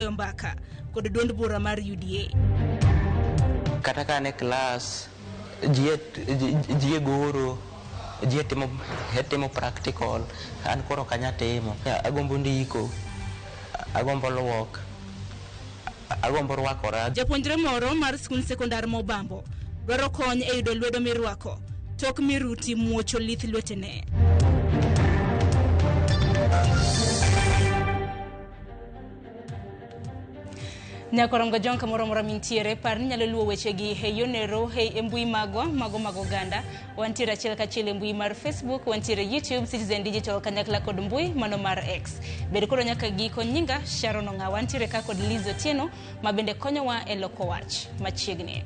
goyo mbaka kod duond bura mar UDA. Kata ka an e klas, ji e goro, ji e timo practical, an koro ok anya timo. Agombo ndiko, agombo luok, agombo rwakora. Japuonjre moro mar skund sekondar ma Obambo dwaro kony e yudo lwedo mirwako tok miruti muocho lith lwetene. Nyakorongo John kamoro amora mintiere, par ni nyalo luwo wechegi e yonero e mbui magwa mago mag oganda. Wantiere achiel kachiel e mbui mar Facebook, wantiere YouTube, Citizen Digital kanyakla kod mbui mano mar X. Bed kodwa nyaka giko. Nyinga Sharon Ong'awa, wantiere ka kod Liz Otieno ma bende konyowa e loko wach machiegni.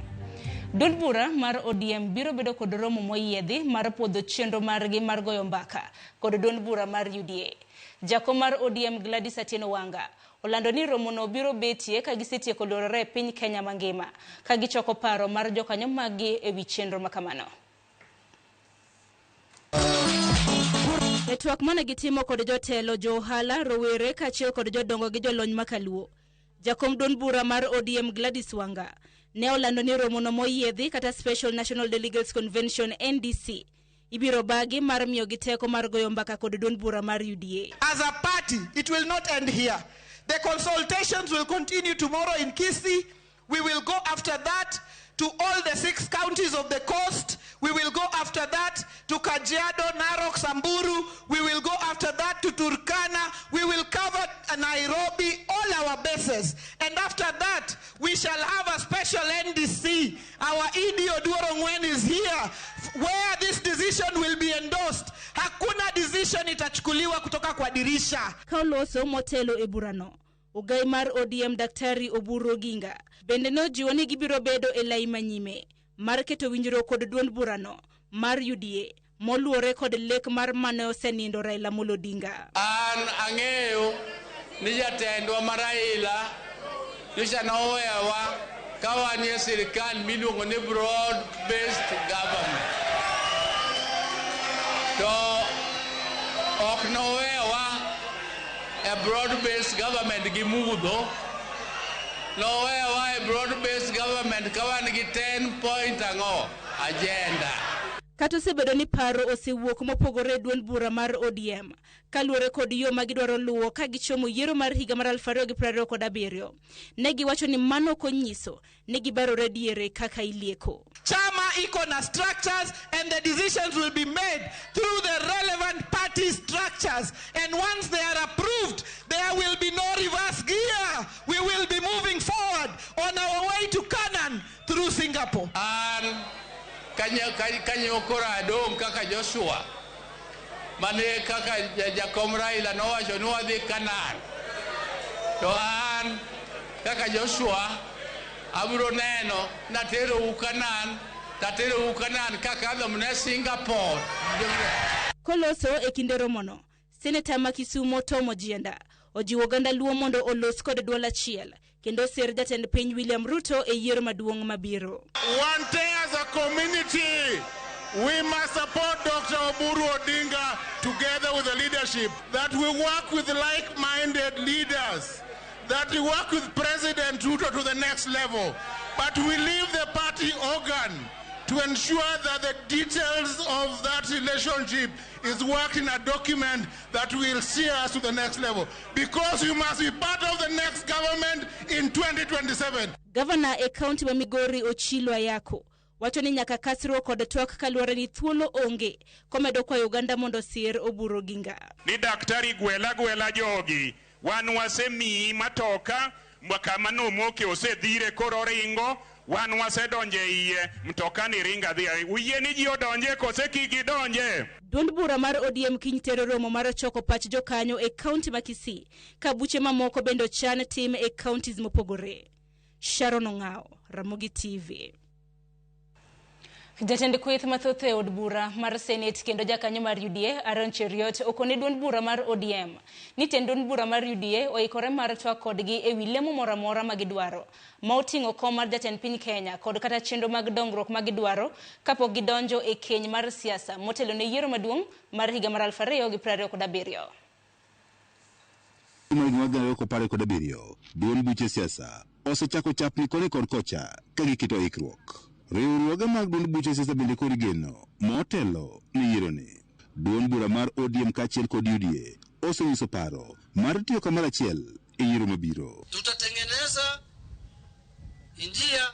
Duond bura mar ODM biro bedo kod romo moyiedhi mar puodho chenro margi mar goyo mbaka kod duond bura mar UDA. Jakom mar ODM Gladys Atieno Wanga olando ni romono biro betie ka gisetieko luorore e piny Kenya mangima ka gichoko paro mar jokanyo maggi e wi chenro makamano. E twak mane gitimo kod jotelo, jo ohala, rowere kaachiel kod jodongo gi jolony makaluo, jakom duond bura mar ODM Gladys Wanga ne olando ni romono moyiedhi kata Special National Delegates Convention NDC ibiro bagi mar miyogi teko mar goyo mbaka kod duond bura mar UDA. As a party, it will not end here. The consultations will continue tomorrow in Kisii. We will go after that to all the 6 counties of the coast. We will go after that to Kajiado, Narok, Samburu. We will go after that to Turkana. We will cover Nairobi, all our bases. And after that, we shall have a special NDC. Our ED Oduor Ong'wen is here, where this decision will be endorsed. Hakuna decision itachukuliwa kutoka kwa dirisha. Ka oloso motelo e burano, ogai mar ODM Daktari Oburu Oginga bende nojiwo ni gibiro bedo e lai manyime mar keto winjruok kod duond burano mar UDA moluore kod lek mar mane osenindo Raila Amolo Odinga. An ang'eyo ni jatendwa ma Raila nyocha nowewa ka wan e sirikal miluongo ni broad based government. To ok nowewa e broad based government gi mudho, nowewa e broad based government ka wan gi 10 point ang'o agenda. Kata osebedo ni paro osewuok mopogore e duond bura mar ODM kaluwore kod yo ma gidwaro luwo ka gichomo yiero mar higa mar 2027, ne giwacho ni mano ok onyiso ni gibarore diere kaka ilieko. Chama iko na structures and the decisions will be made through the relevant party structures, and once they are approved, there will be no reverse gear. We will be moving forward on our way to Canaan through Singapore. An kanyo koro adong' kaka Joshua mane kaka jakom Raila nowacho ni wadhi Canaan, to an kaka Joshua abiro neno naterou Canaan, taterou Canaan kakadho mne Singapore. Koloso e kinde romono, Seneta ma Kisumo Tom Ojienda ojiwo oganda Luo mondo olos kod duol achiel kendo oser jatend piny William Ruto e yiero maduong' mabiro. One day as a community, we must support Dr. Oburu Odinga together with the leadership, that we work with like-minded leaders, that we work with President Ruto to the next level, but we leave the party organ to ensure that the details of that relationship is worked in a document that will see us to the next level, because you must be part of the next government in 2027. Governor e county ma Migori Ochilo Ayako wacho ni nyaka kasruok kod twak kaluwore ni thuolo onge, komedo kwayo oganda mondo osir Oburu Oginga. Ni daktari gwela gwela jogi, wan wasemiyi matoka kama nomoke osedhire koro ringo, wan wasedonje iye, mtoka ni ringa dhi. Uyie ni ji odonje kose kik gidonje? Duond bura mar ODM kiny tero romo mar choko pach jokanyo e kaunti ma Kisii, ka buche mamoko bende ochan tim e counties mopogore. Sharon Ong'ao, Ramogi TV. Jatend kweth mathoth e od bura mar Senate kendo jakanyo mar UDA Aaron Cheruiyot okone duond bura mar ODM ni tend duond bura mar UDA oikore mar twak kodgi e wi lemo moro amora ma gidwaro ma oting'o kom mar jatend piny Kenya kod kata chenro mag dongruok ma gidwaro kapok gidonjo e keny mar siasa motelo ne yiero maduong' mar higa mar 2027. Mar higa mar 2027, duond buche siasa osechako chapni koni kod kocha ka giketo ikruok. Riwruoge mag duond buche siasa bende koro igeno motelo ne yieroni. Duond bura mar ODM kaachiel kod UDA osenyiso paro mar tiyo kamoro achiel e yiero mabiro. Tutatengeneza njia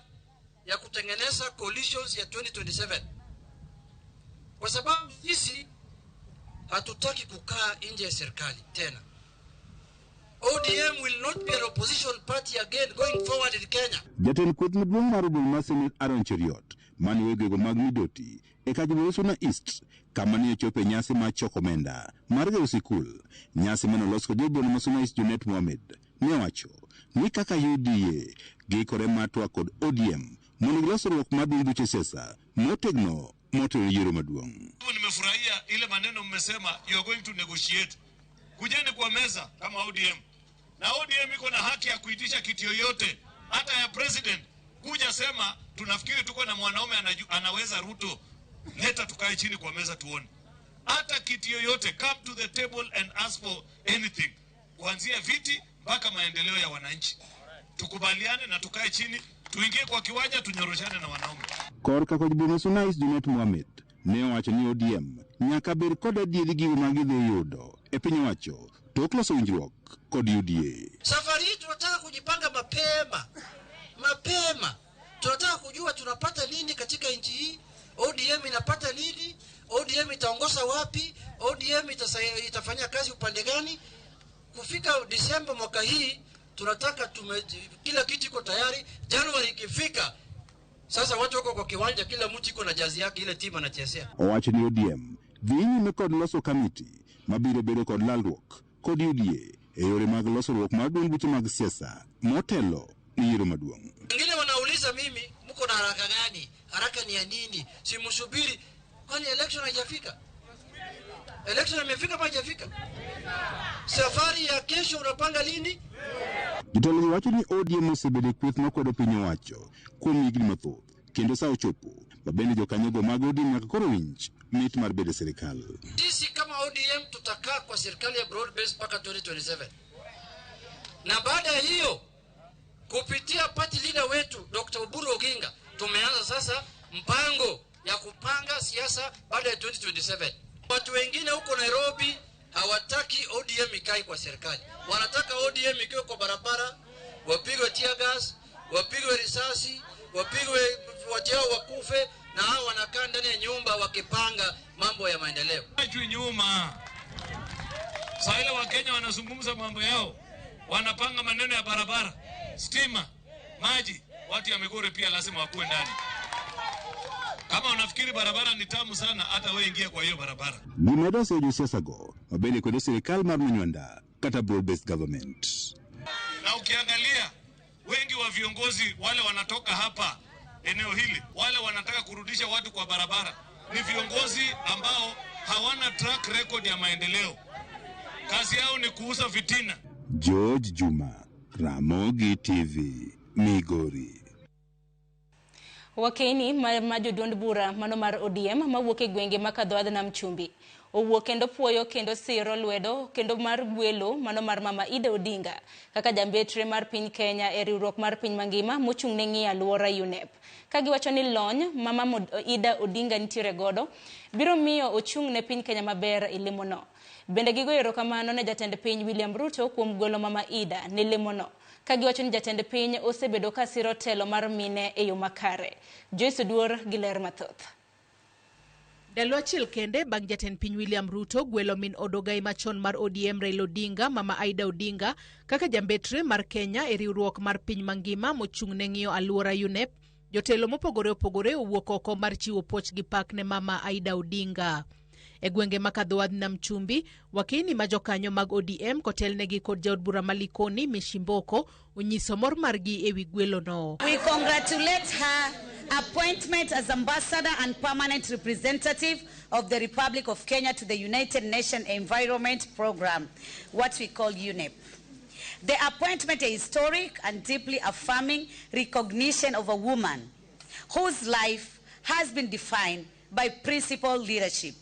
ya kutengeneza coalitions ya 2027 kwa sababu sisi hatutaki kukaa nje ya serikali tena. ODM will not be an opposition party again going forward in Kenya. Jatend kweth maduong' mar obol mar Senate Aaron Cheruiyot mane wegego mag Midoti e Kajulu Suna East kama ne ochopo e nyasi mar choko omenda mar gero sikul. Nyasi mane olos kod jobolo ma Suna East Junet Mohamed ne owacho ni kaka UDA giikore mar twak kod ODM mondo gilos riwruok mar duond buche siasa motegno motelo ne yiero maduong'. Nimefurahia ile maneno mmesema, you are going to negotiate. Kujeni kwa meza kama ODM, na ODM iko na haki ya kuitisha kiti yoyote, hata ya president. Kuja sema tunafikiri tuko na mwanaume anaweza Ruto, leta tukae chini kwa meza tuone. Hata kiti yoyote, come to the table and ask for anything, kuanzia viti mpaka maendeleo ya wananchi. Tukubaliane na tukae chini, tuingie kwa kiwanja, tunyoroshane na wanaume. Korka kod boma Suna East Junet Mohamed ne owacho ni ODM nyaka bed kod adieri gigo ma gidhi yudo e piny owacho tok loso winjruok kod UDA. Safari hii tunataka kujipanga mapema mapema, tunataka kujua tunapata nini katika nchi hii, ODM inapata nini, ODM itaongoza wapi, ODM itafanya kazi upande gani. Kufika Disemba mwaka hii tunataka kila kitu iko tayari. Januari ikifika sasa watu wako kwa kiwanja, kila mtu iko na jazi yake, ile timu anachezea. Owacho ni ODM dhi nyime kod loso kamiti mabiro bedo kod lalruok kod UDA e yore mag loso riwruok mar duond buche mag siasa motelo ne yiero maduong'. Wengine wanauliza mimi, mko na haraka gani? Haraka ni ya nini? Si msubiri, kwani election haijafika? Election imefika ama haijafika? Safari ya kesho unapanga lini? Jotelo wacho ni ODM osebedo e kweth makwedo piny owacho kuom higni mathoth kendo sa ochopo ma bende jokanyogo mag ODM nyaka koro winj mit mar bedo e sirikal. Sisi kama ODM tutakaa kwa serikali ya broad base mpaka 2027. Na baada ya hiyo kupitia party leader wetu Dr. Oburu Oginga tumeanza sasa mpango ya kupanga siasa baada ya 2027. Watu wengine huko Nairobi hawataki ODM ikae kwa serikali. Wanataka ODM ikiwe kwa barabara, wapigwe tear gas, wapigwe risasi, wapigwe watu wao wakufe, na hao wanakaa ndani ya nyumba wakipanga mambo ya maendeleo. Juu nyuma. Saa ile Wakenya wanazungumza mambo yao, wanapanga maneno ya barabara, stima, maji, watu ya Migori pia lazima wakuwe ndani. Kama unafikiri barabara ni tamu sana, hata wewe ingia kwa hiyo barabara. Gimedo seyo josiasa go mabende kwedo sirikal mar Manywanda kata broad based government. Na ukiangalia wengi wa viongozi wale wanatoka hapa eneo hili, wale wanataka kurudisha watu kwa barabara, ni viongozi ambao hawana track record ya maendeleo. Kazi yao ni kuuza fitina. George Juma, Ramogi TV, Migori. Wakeni ma joduond bura mano mar ODM mawuok e gwenge ma Kadhoadh Nam Chumbi owuok kendo puoyo kendo siro lwedo kendo mar gwelo mano mar Mama Ida Odinga kaka jambetre mar piny Kenya e riwruok mar piny mangima mochung' ne ng'iyo alwora UNEP. Ka giwacho ni lony ma Mama Ida Odinga nitiere godo biro miyo ochung' ne piny Kenya maber e lemono. Bende gigoyo erokamano ne jatend piny William Ruto kuom gwelo Mama Ida ne lemono. Ka giwacho ni jatend piny osebedo ka siro telo mar mine e yo makare. Joyce Oduor gi ler mathoth. Ndalo achiel kende bang' jatend piny William Ruto gwelo min odogai machon mar ODM Raila Odinga, Mama Aida Odinga kaka jambetre mar Kenya e riwruok mar piny mangima mochung' ne ng'iyo alwora UNEP, jotelo mopogore opogore owuok oko mar chiwo puoch gi pak ne Mama Aida Odinga. E gwenge ma Kadhoadh Nam Chumbi, wakeni ma jokanyo mag ODM kotelnegi kod jaod bura ma Likoni Mishimboko onyiso mor margi ewi gwelono. We congratulate her appointment as ambassador and permanent representative of the Republic of Kenya to the United Nations Environment Program, what we call UNEP. The appointment is historic and deeply affirming recognition of a woman whose life has been defined by principled leadership,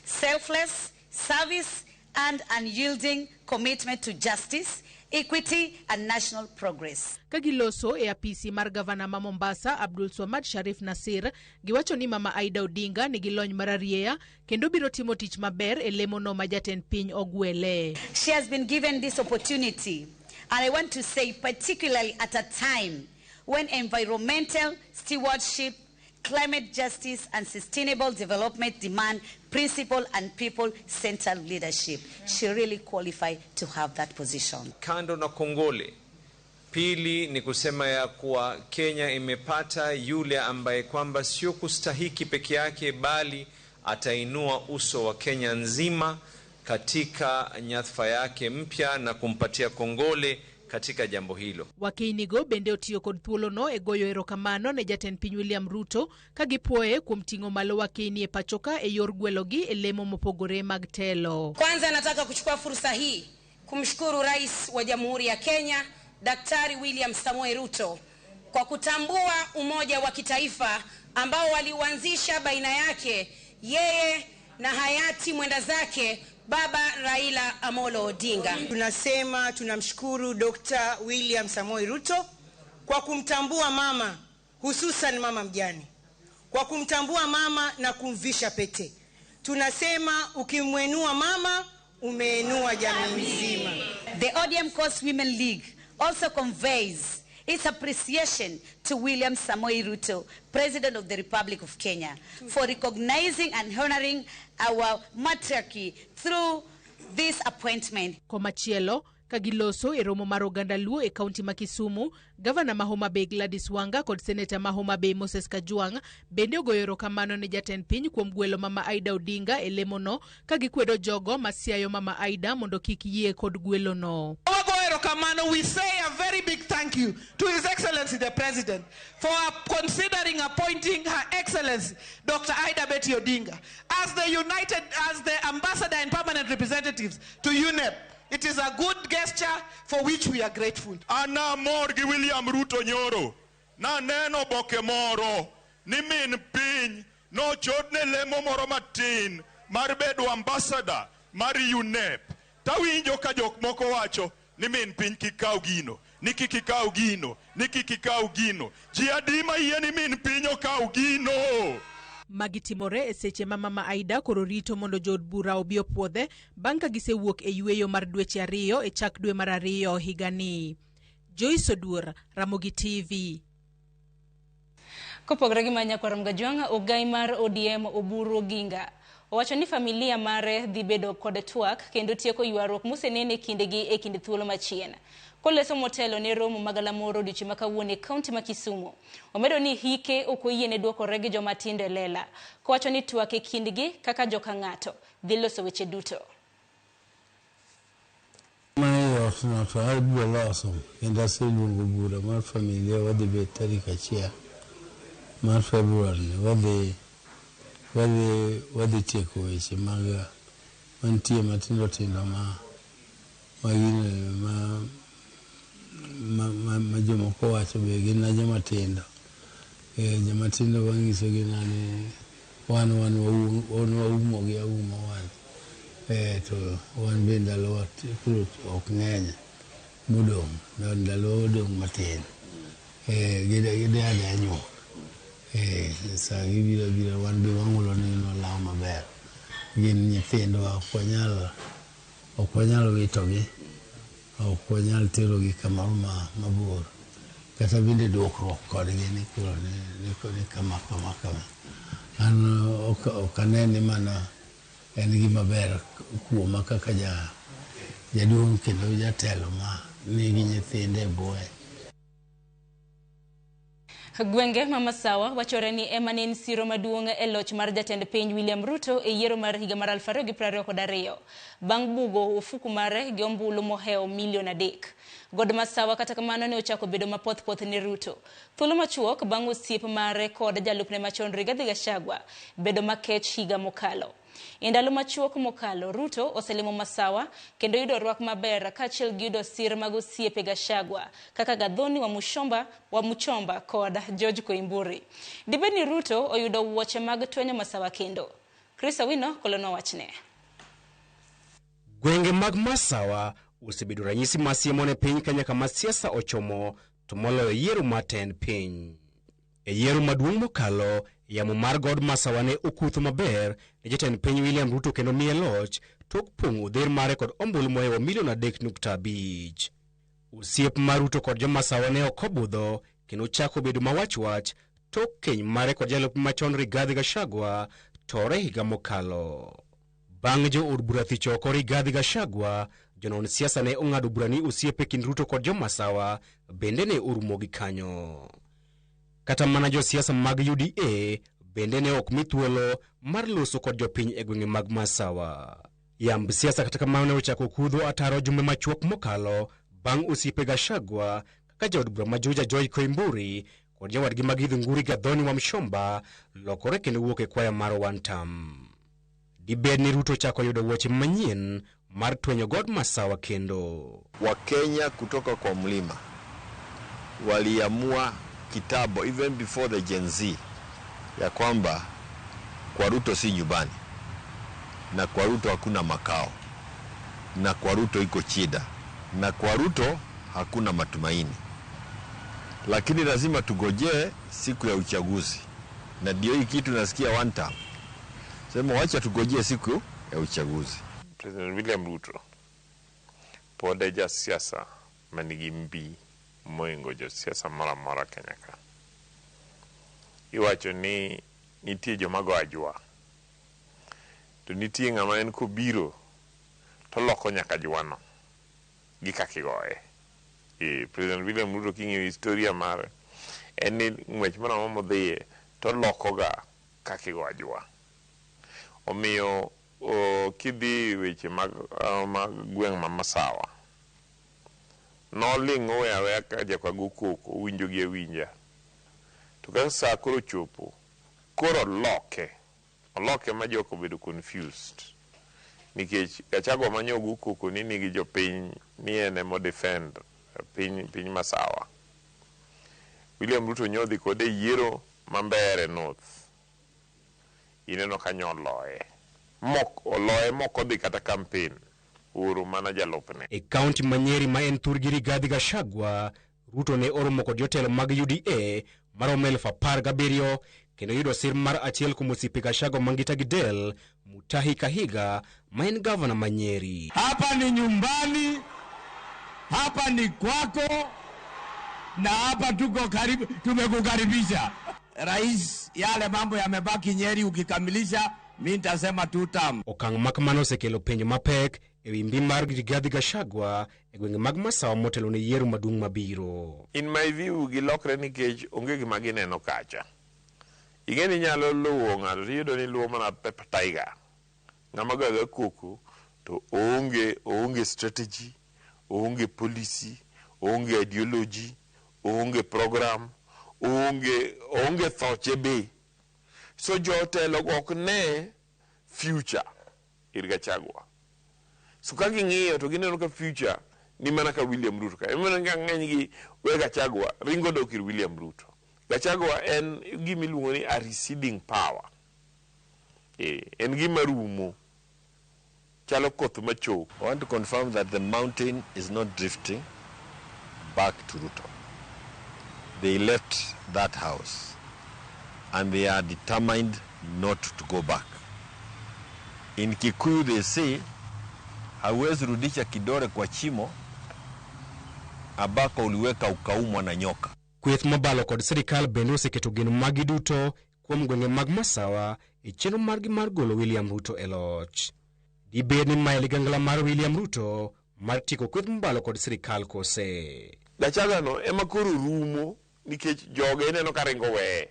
selfless service, and unyielding commitment to justice, equity, and national progress. Ka giloso e apisi mar gavana ma Mombasa Abdul Swamad Sharif Nasir, giwacho ni Mama Aida Odinga nigi lony mararieya kendo biro timo tich maber e lemono ma jatend piny ogwele. She has been given this opportunity, and I want to say particularly at a time when environmental stewardship, climate justice, and sustainable development demand principle and people-centered leadership. She really qualified to have that position. Kando na kongole, pili ni kusema ya kuwa Kenya imepata yule ambaye kwamba sio kustahiki peke yake, bali atainua uso wa Kenya nzima katika nyadhifa yake mpya na kumpatia kongole katika jambo hilo. Wakeinigo bende otiyo kod thuolono e goyo erokamano ne jatend piny William Ruto ka gipuoye kuom ting'o malo wakeini e pachoka e yor gwelogi e lemo mopogore mag telo. Kwanza nataka kuchukua fursa hii kumshukuru Rais wa Jamhuri ya Kenya Daktari William Samoei Ruto kwa kutambua umoja wa kitaifa ambao waliuanzisha baina yake yeye na hayati mwenda zake Baba Raila Amolo Odinga. Tunasema tunamshukuru Dr. William Samoei Ruto kwa kumtambua mama, hususan mama mjane, kwa kumtambua mama na kumvisha pete. Tunasema ukimwenua mama umeenua jamii nzima. The ODM Coast Women League also conveys its appreciation to William Samoei Ruto, President of the Republic of Kenya, for recognizing and honoring our matriarchy through this appointment. Komachielo, ka giloso e romo mar oganda Luo e kaunti ma Kisumu, gavana ma Homa Bay Gladys Wanga kod seneta ma Homa Bay Moses Kajwang' bende ogoyo erokamano ne jatend piny kuom gwelo Mama Aida Odinga e lemono ka gikwedo jogo ma siayo Mama Aida mondo kik yie kod gwelono. Erokamano, we say a very big thank you to His Excellency the President for considering appointing Her Excellency Dr. Ida Betty Odinga as the ambassador and permanent representatives to UNEP. It is a good gesture for which we are grateful. Ana mor gi William Ruto nyoro na neno boke moro ni min piny nochodne lemo moro matin mar bedo ambassador mar UNEP. Tawinjo ka jok moko wacho ni min piny kik kaw gino, ni kik ikaw gino, ni kik ikaw gino. Ji adi ma yie ni min piny okaw gino? Magi timore e seche ma Mama Aida koro rito mondo jood bura obi opuodhe bang' ka gisewuok e yweyo mar dweche 2 e chak dwe mar 2 higani. Joyce Oduor, Ramogi TV. Kopogore gi manya kwa Ramgajwang', ogai mar ODM Oburu Oginga owacho ni familia mare dhi bedo kod twak kendo tieko ywaruok mosenene kindegi e kind thuolo machien. Koleso motelo ne romo magalamoro odiochieng' ma kawuono e kaunti ma Kisumu. Omedo ni hike ok oyiene dwokore gi joma tindo e lela. Kowacho ni twak e kindgi kaka joka ng'ato dhi loso weche duto. Mae ot no to abiro loso kendo aseluongo bura mar familia wadhi bet tarik 1 mar Februar ni wadhi tieko weche mag mantie matindo tindo ma jomoko wacho be gin na joma tindo. Joma tindo wanyisogi ni wan waumogi auma wan. To wan be ndalowa koro ok ng'eny modong', ndalowa odong' matin. Gide adaya nyuok. Sa gibiro abira wan be wang'ulo ni nolaw maber. Gin nyithindwa, ok wanyal witogi, ok wanyal terogi kamoro mabor. Kata bende duokruok kodgi ni koro ni kama kama kama. An ok ane ni mano en gima ber kuoma kaka jaduong' kendo jatelo ma nigi nyithinde e bwoye. Gwenge ma Masawa wachore ni ema ne en siro maduong' e loch mar jatend piny William Ruto e yiero mar higa mar 2022 bang' bugo ofuku mare gi ombulu mohewo milion 3. God Masawa kata kamano ne ochako bedo mapothpoth ne Ruto. Thuolo machuok bang' osiep mare kod jalupne machon Rigathi Gachagua bedo makech higa mokalo. E ndalo machuok mokalo, Ruto oselimo Masawa kendo yudo rwak maber kaachiel gi yudo sir mag osiepe Gachagua kaka Gathoni wa Muchomba kod George Koimburi. Dibed ni Ruto oyudo wuoche mag twenyo Masawa kendo. Chris Awino kolonwa wachne. Gwenge mag Masawa osebedo ranyisi ma siemo ne piny Kenya kama siasa ochomo to moloyo yiero mar tend piny. E yiero maduong' mokalo, yamo mar god Masawa ne okutho maber ne jatend piny William Ruto kendo miye loch tok pong'o odher mare kod ombulu mohewo milion 3.5. Osiep mar Ruto kod jo-Masawa ne ok obudho kendo chako bedo mawach wach tok keny mare kod jalup machon Rigathi Gachagua tore higa mokalo. Bang' jo od bura thicho oko Rigathi Gachagua, jonon siasa ne ong'ado bura ni osiep e kind Ruto kod jo-Masawa bende ne orumo gi kanyo. Kata mana josiasa mag UDA bende ne ok mi thuolo mar loso kod jopiny e gwenge mag Masawa. Yamb siasa kata kamano ne ochako kudho ataro jumbe machuok mokalo bang' osiepe Gachagua kaka jaod bura ma Juja Joy Koimburi kod jawadgi ma Githunguri Gathoni Wamuchomba lokore kendo wuok e kwaya mar One Term. Dibed ni Ruto ochako yudo wuoche manyien mar twenyo god Masawa kendo. Wakenya kutoka kwa mlima waliamua kitambo, even before the Gen Z, ya kwamba kwa Ruto si nyumbani, na kwa Ruto hakuna makao, na kwa Ruto iko shida, na kwa Ruto hakuna matumaini. Lakini lazima tugojee siku ya uchaguzi, na ndio hii kitu nasikia one term. Sema wacha tugojee siku ya uchaguzi. President William Ruto pod e jasiasa manigi mbi moingo josiasa moro amora Kenya ka. Iwacho ni nitie joma go ajwa, to nitie ng'ama en kobiro to loko nyaka jwano gi kaka igoye. President William Ruto king'iyo historia mare en ni ng'wech moro amora modhiye to olokoga kaka igo ajwa. Omiyo kidhi weche mag gweng' ma Masawa, noling' oweyo aweya ka joka go koko, owinjo gi awinja. To ka saa koro ochopo, koro oloke. Oloke ma joka obedo confused. Nikech Gachagua ma nyo go koko ni nigi jopiny ni en emo defend piny Masawa. William Ruto nyo dhi kode e yiero ma Mbeere North. Ineno ka nyo oloye. Mok oloye mok odhi kata campaign. Ooro mana jalupne. E kaunti ma Nyeri ma en thurgi Rigathi Gachagua, Ruto ne oromo kod jotelo mag UDA maromo 17,000 kendo yudo sir mar achiel kuom osiepe Gachagua mangita gi del, Mutahi Kahiga ma en gavana ma Nyeri. Hapa ni nyumbani, hapa ni kwako, na hapa tuko karibu, tumekukaribisha. Rais, yale mambo yamebaki Nyeri ukikamilisha, mi nitasema two term. Okang' ma kamano osekelo penjo mapek e wi mbi mar Rigathi Gachagua e gwenge mag Masawa motelo ne yiero maduong' mabiro. In my view, gilokre nikech onge gima gineno kacha. Ing'e ni inyalo luwo ng'ato tiyudo ni luwo mana paper tiger. Ng'ama goyo agoya koko to oonge strategy, oonge policy, oonge ideology, oonge program, oonge thoche be. So jotelo go ok ne future ir Gachagua. So ka ging'iyo to gineno ka future ni mana ka William Ruto ka. Emomiyo ka ng'eny gi we Gachagua ringo dok ir William Ruto. Gachagua en gima iluongo ni a receding power. En gima rumo. Chalo koth machok. I want to confirm that the mountain is not drifting back to Ruto. They left that house and they are determined not to go back. In Kikuyu they say, hauwezi rudisha kidole kwa chimo ambako uliweka ukaumwa na nyoka. Kweth mobalo kod sirikal bende oseketo geno maggi duto kuom gwenge mag Masawa e chenro margi mar golo William Ruto e loch. Dibed ni mae ligangla mar William Ruto mar tieko kweth mobalo kod sirikal kose? Gachagua no ema koro rumo nikech joge ineno ka ringo weye.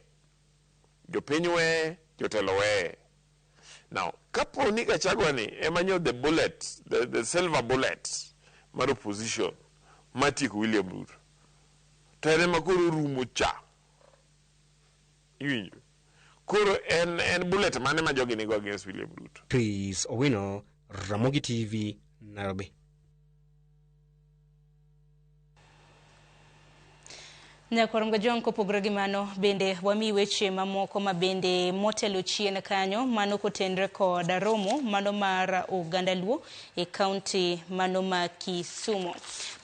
Jopiny weye, jotelo weye. Now, kapo ni Gachagua ni ema nyo the bullet, the silver bullet mar opposition mar tieko William Ruto, to en ema koro rumo cha. Iwinjo? Koro en bullet mane ma jogi nigo against William Ruto? Chris Owino, Ramogi TV, Nairobi. Nyakwar Mgajwang' kopogore gi mano bende wami weche mamoko ma bende motelo chien kanyo mano kotenre kod romo mano mar oganda Luo e kaunti mano ma Kisumu.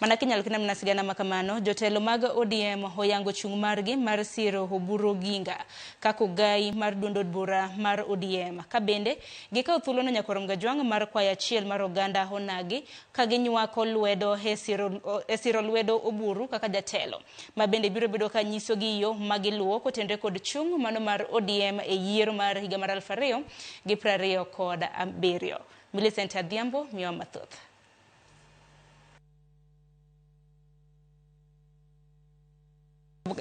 Mana kinyalo kina mana sigana makamano, jotelo mag ODM oyango chung' margi mar siro Oburu Oginga kaka ogai mar duond od bura mar ODM. Ka bende gikawo thuolono Nyakwar Mgajwang' mar kwayo achiel mar oganda onagi ka ginywako lwedo e siro lwedo Oburu kaka jatelo ma bende biro bedo ka nyiso gi yo ma giluwo kotenre kod chung' mano mar ODM e yiero mar higa mar 2027. Millicent Adhiambo miyowa mathoth.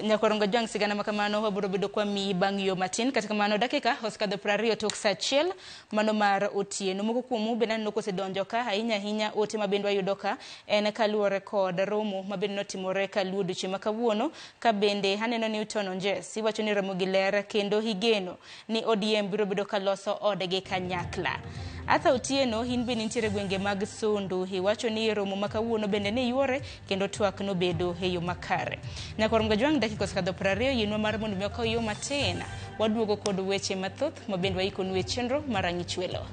Nyakwar Mgajwang' sigana makamano wabiro bedo kwa miyi bang' yo matin. Kata kamano dakika osekadho 20 tok saa 1 mano mar otieno. Moko kuomu bende aneno kosedonjo ka ahinya ahinya ote ma bende wayudo ka en kaluwore kod romo ma bende notimore kaluwo odiochieng' ma kawuono. Ka bende aneno ni Newton Onjes iwacho ni romo gi ler kendo igeno ni ODM biro bedo ka loso odgi kanyakla. Arthur Otieno in bende nitiere gwenge mag Sondu iwacho ni romo ma kawuono bende ne yuore kendo twak nobedo e yo makare. Nyakwar Mgajwang' dakika osekadho 20 yienwa mar mondo mi wakaw yo matin waduogo kod weche mathoth ma bende waikonu e chenro mar Ang'ich Welo.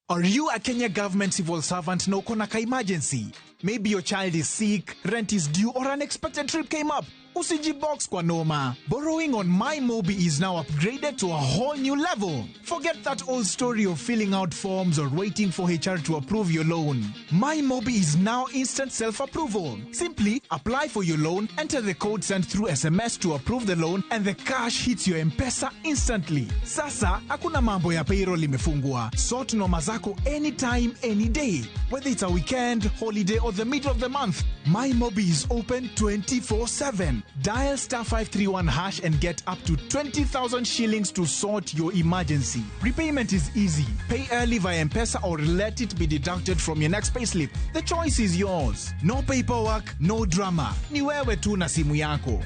Are you a Kenya government civil servant na uko na ka emergency? Maybe your child is sick, rent is due, or unexpected trip came up. Usijibox kwa noma. Borrowing on MyMobi is now upgraded to a whole new level. Forget that old story of filling out forms or waiting for HR to approve your loan. MyMobi is now instant self-approval. Simply apply for your loan, enter the code sent through SMS to approve the loan, and the cash hits your M-Pesa instantly. Sasa, hakuna mambo ya payroll imefungwa. Sort noma zako anytime, any day. Whether it's a weekend, holiday, or the middle of the month, MyMobi is open 24/7. Dial star 531 hash and get up to 20,000 shillings to sort your emergency. Repayment is easy. Pay early via M-Pesa or let it be deducted from your next payslip. The choice is yours. No paperwork, no drama. Ni wewe tu na simu yako.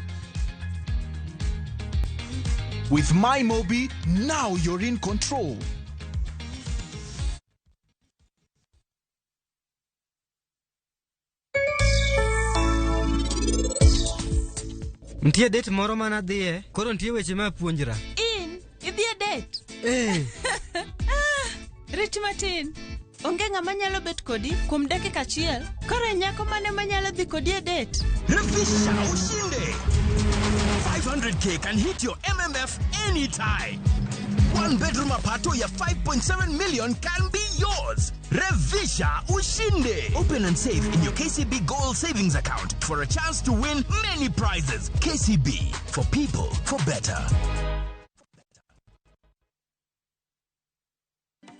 With MyMobi, now you're in control. Nitie date moro mana dhiye, koro nitie weche ma apuonjra. In, idhi e date? Eh. Rit matin. Onge ng'ama nyalo bet kodi kuom dakika achiel. Koro e nyako mane manyalo dhi kodi e date? Refisha ushinde. 500k can hit your MMF anytime. One bedroom apartment ya 5.7 million can be yours. Revisha ushinde. Open and save in your KCB Gold Savings Account for a chance to win many prizes. KCB, for people, for better.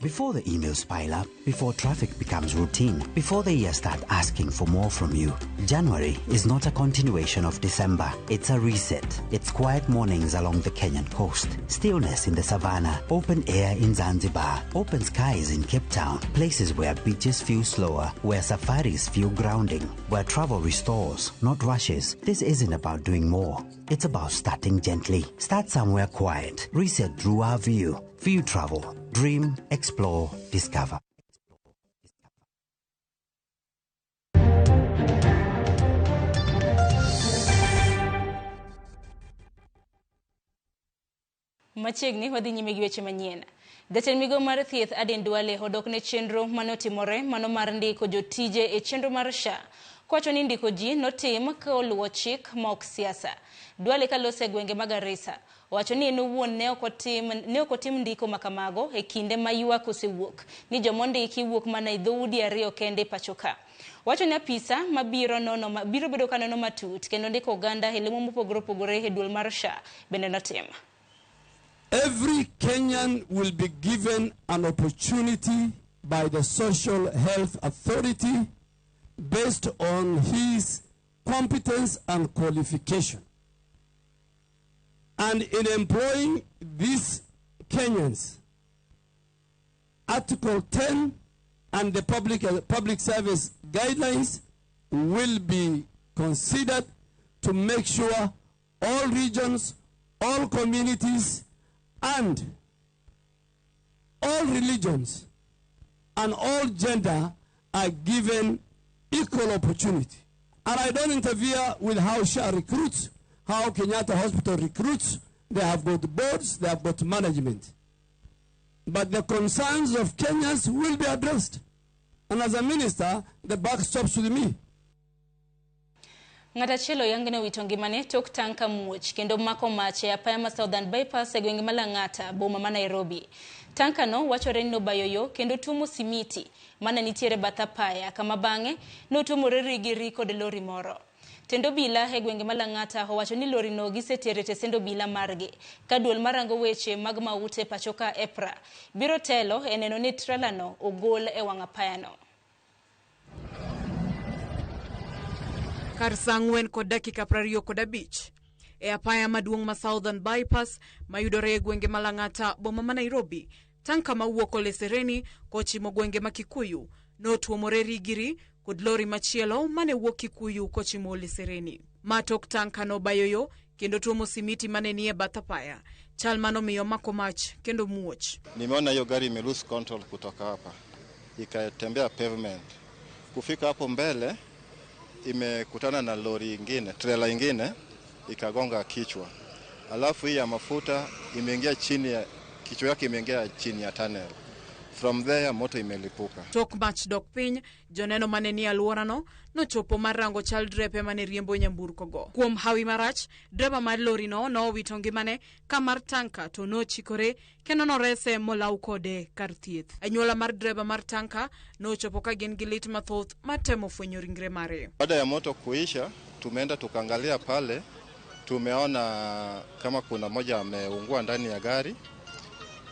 Before the emails pile up, before traffic becomes routine, before the year start asking for more from you, January is not a continuation of December. It's a reset. It's quiet mornings along the Kenyan coast, stillness in the savannah, open air in Zanzibar, open skies in Cape Town, places where beaches feel slower, where safaris feel grounding, where travel restores, not rushes. This isn't about doing more. It's about starting gently. Start somewhere quiet. Reset through our view. View travel. Dream, explore, discover. Machiegni wadhi nyime gi weche manyien. Jatend migao mar thieth Aden Duale odok ne chenro manotimore mano mar ndiko jotije e chenro mar SHA. Kowacho ni ndiko ji notim ka oluwo chik ma ok siasa. Duale kalose e gwenge mag Garissa owacho ni en owuon ne ok otim ndiko makamago e kinde ma ywak osewuok ni jomondiki wuok mana e dhoudi ariyo kende e pacho ka. Owacho ni apisa mabiro nono biro bedo ka nono matut kendo ndiko oganda e lemo mopogore opogore e duol mar SHA bende notim. Every Kenyan will be given an opportunity by the Social Health Authority based on his competence and qualification. And in employing these Kenyans, Article 10 and the public service guidelines will be considered to make sure all regions, all communities, and All religions and all gender are given equal opportunity. And I don't interfere with how SHA recruits, how Kenyatta Hospital recruits. They have got boards, they have got management. But the concerns of Kenyans will be addressed. And as a minister, the buck stops with me. Ng'at achiel oyangne wito ngimane tok tanka muoch kendo mako mach e apaya ma Southern Bypass e gwenge ma Lang'ata, boma ma Nairobi. Tanka no wachore ni nobayo yo kendo tuomo simiti mane nitiere bath apaya kama bang'e notuomore ri kod lori moro. Tend obila e gwenge ma Lang'ata owacho ni lori no gisetere e tesend obila margi ka duol marango weche mag maute e pachoka EPRA biro telo e neno ni trela no ogol e wang' apaya no. Kar saa 4:25 e apaya maduong' ma Southern Bypass mayudore e gwenge ma Lang'ata, boma ma Nairobi, tanka mawuok Ole Sereni kochimo gwenge ma Kikuyu notuomore rigiri kod lori machielo mane wuok Kikuyu kochimo Ole Sereni. Ma tok tanka nobayo yo kendo tuomo simiti mane nie bath apaya, chal manomiyo mako mach kendo muoch. Nimeona hiyo gari ime lose control kutoka hapa ikatembea pavement, kufika hapo mbele imekutana na lori ingine, trela ingine ikagonga kichwa, alafu hii ya mafuta imeingia chini ya kichwa yake, imeingia chini ya tunnel. From there moto imelipuka. Tok mach dok piny, joneno mane nie alworano nochopo mar rango chal drepe mane riembo nyamburko go. Kuom hawi marach, dreba mar lorino nowito ngimane ka mar tanka to nochikore kendo norese molaw kode kar thieth. Anyuola mar dreba mar tanka nochopo ka gin gi lit mathoth mar temo fwenyo ringre mare. Baada ya moto kuisha, tumeenda tukaangalia pale, tumeona kama kuna moja ameungua ndani ya gari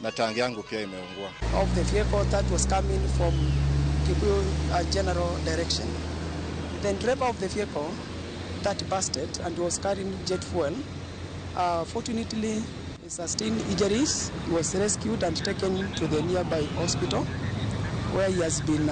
na tangi yangu pia imeungua. Of the vehicle that was coming from Kikuyu general direction. The driver of the vehicle that busted and was carrying jet fuel, fortunately he sustained injuries. He was rescued and taken to the nearby hospital where he has been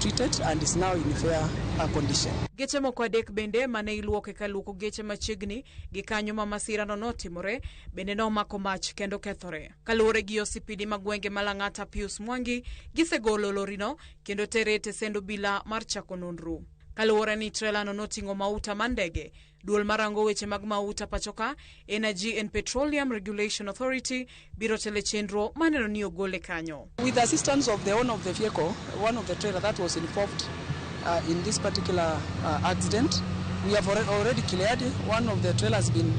treated and is now in fair condition. Geche moko adek bende mane iluoko ka luoko geche machiegni gi kanyo ma masirano notimore bende nomako mach kendo kethore. Kaluwore gi OCPD ma gwenge ma Lang'ata Pius Mwangi, gisegolo lorino kendo tere e tesend obila mar chako nonro. Kaluwore ni trelano noting'o mauta mar ndege, duol marango weche mag mauta pachoka Energy and Petroleum Regulation Authority biro tele chenro maneno ni ogole kanyo. With the assistance of the owner of the vehicle, one of the trailer that was involved in this particular accident, we have already cleared. One of the trailers has been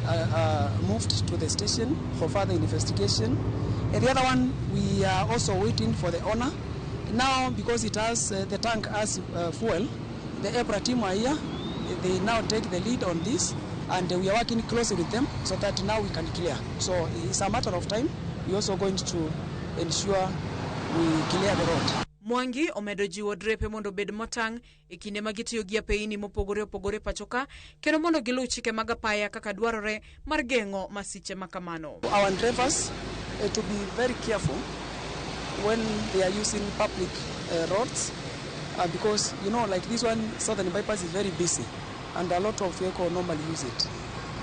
moved to the station for further investigation. And the other one, we are also waiting for the owner. Now, because it has the tank has fuel, the EPRA team are here. They now take the lead on this, and we are working closely with them so that now we can clear. So it's a matter of time. We are also going to ensure we clear the road. Mwangi omedo jiwo drepe mondo obed motang' e kinde ma gitiyo gi apeyini mopogore opogore pachoka kendo mondo giluw chike mag apaya kaka dwarore mar geng'o masiche ma kamano. Our drivers to be very careful when they are using public roads, because you know, like this one, Southern Bypass is very busy and a lot of vehicles normally use it.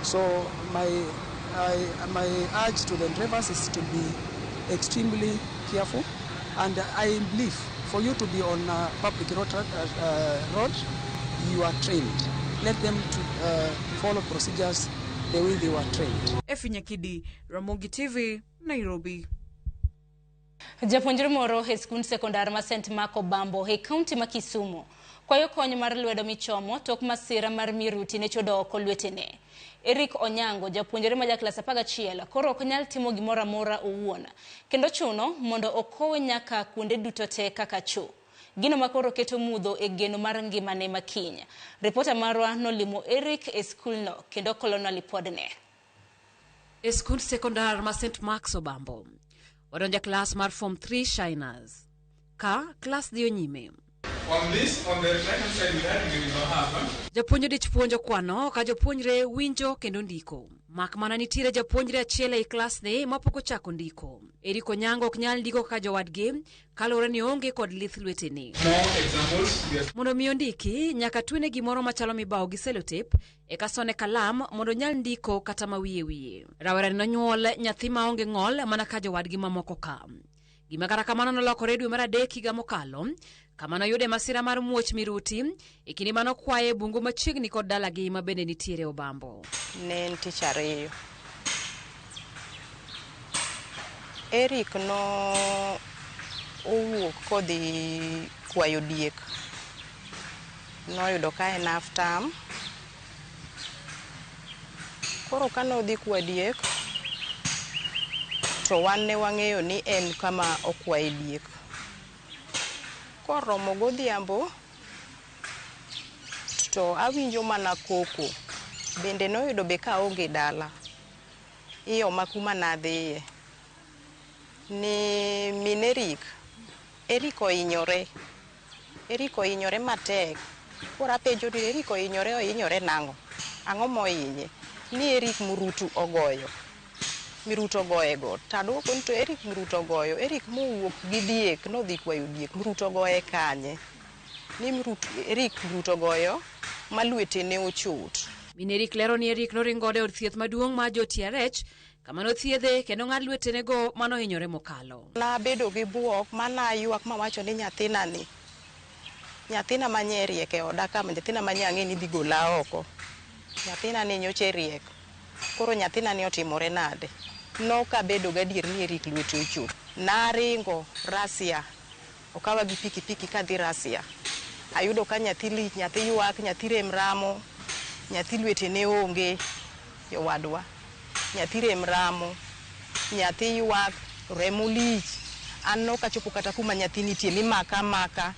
So my urge to the drivers is to be extremely careful, and I believe for you to be on a public road, you are trained. Let them to follow procedures the way they were trained. Efi Nyakidi, Ramogi TV, Nairobi. Japuonjre moro e skund sekondar ma St. Mark Obambo e kaunti ma Kisumu kwayo kony mar lwedo michomo tok masira mar miruti ne chodo oko lwetene. Eric Onyango, japuonjre ma jaklas 11, koro ok nyal timo gimoro amora owuon kendo chuno mondo okowe nyaka kuonde duto te kaka cho. Gino ma koro keto mudho e geno mar ngimane ma kiny. Ripota marwa nolimo Eric e skulno kendo kolonwa lipodne. E skund sekondar ma St. Mark Obambo wadonja klas mar Form 3 Shiners. Ka klas dhiyo nyime. On this, on the right hand side, we had half. Japuonj odich puonjo kwano ka jopuonjre winjo kendo ndiko. Mak mana nitiere japuonjre achiel ei klasne mapok ochako ndiko. Eric Onyango ok nyal ndiko kaka jowadgi kaluwore ni oonge kod lith lwetene. Mondo mi ondiki, nyaka twene gimoro machalo mibawo gi sellotape eka sone kalam mondo onyal ndiko kata ma wiye wiye. Rawerani nonyuol nyathi maonge ng'ol mana ka jowadgi mamoko ka. Gima kata kamano nolokore dwe mar adek higa mokalo, kama noyude masira mar muoch miruti e kinde mane okwaye e bungu machiegni kod dalagi ma bende nitiere Obambo. Ne en tich ariyo. Eric no owuok kodhi kwayo diek. Noyudo ka en half term. Koro kane odhi kwa diek, to wan ne wang'eyo ni en kama okwaye diek. Koromo godhiambo, to awinjo mana koko. Bende noyudo be kaonge dala. Ioma kuma nadhiye. Ni min Eric, Eric ohinyore. Eric ohinyore matek. Koro apenjo ni Eric ohinyore ohinyore nang'o? Ang'o mohinye? Ni Eric Murutu ogoyo. Mirutu ogoye go. Taduoko ni to Eric Mirutu ogoyo. Eric mowuok gi diek, nodhi kwayo diek. Mirutu ogoye kanye? Ni Mirutu, Eric Mirutu ogoyo ma lwetene ochot. Min Eric lero ni Eric noringo godo e od thieth maduong' mar jo TRH kama nothiedhe kendo ng'ad lwetenego manohinyore mokalo. Nabedo gi buok ma naywak mawacho ni nyathina ni, nyathina manye riek e oda ka, nyathina manye ang'e ni dhi gola oko. Nyathina ni nyocha riek. Koro nyathina ni otimore nade? Nokabedo gadier ni Eric lwete ochot. Naringo Rasia. Okawa gi pikipiki kadhi Rasia. Ayudo ka nyathi lich, nyathi ywak, nyathi rem ramo, nyathi lwete ne onge, jowadwa. Nyathi rem ramo, nyathi ywak, remo lich. An nokachopo kata kuma nyathi nitie, mimaka amaka,